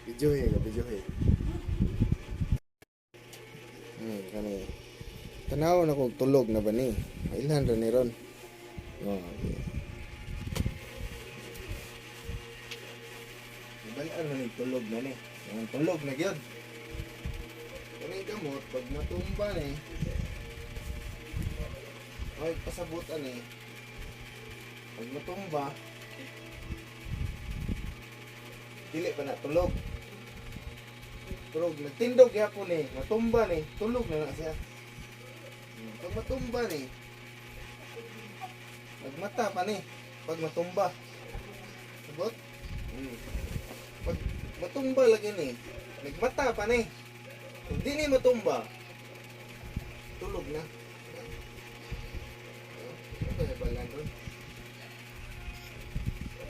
Videohe ka, videohe. Kani. Tanaw na kung tulog na ba ni. Mailhan ra ni ron. Oh, okay. Balaan na ni tulog na ni. Ang tulog na gyud. Kaning gamot pag matumba ni. Ay, pasabot ani. Pag matumba, dili pa na tulog. Tulog, nagtindog gyapon ni, matumba ni, tulog na na siya. Pag matumba ni, nagmata pa ni, pag matumba. Sabot? Pag matumba lagi ni, nagmata pa ni. Kung di ni matumba, tulog na. Ano ba nabalan ron?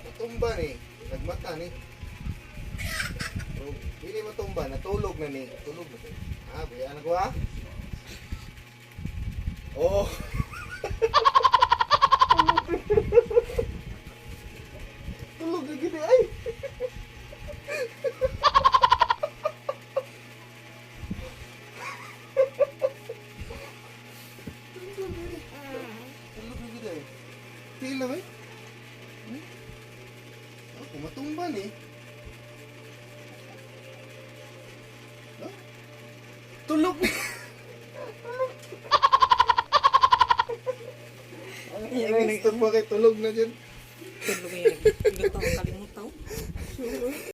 Matumba ni, nagmata ni. So, dili matumba, natulog na ni. Tulog na. Ah, buya na ko ha. Oh. Tulog na gini ay. Tulog na gini ay. Tila ba? Hmm? Oh, matumba ni. Tulog na. Ang istorbo kay tulog na dyan. Tulog yan. Lutaw, kalimutaw.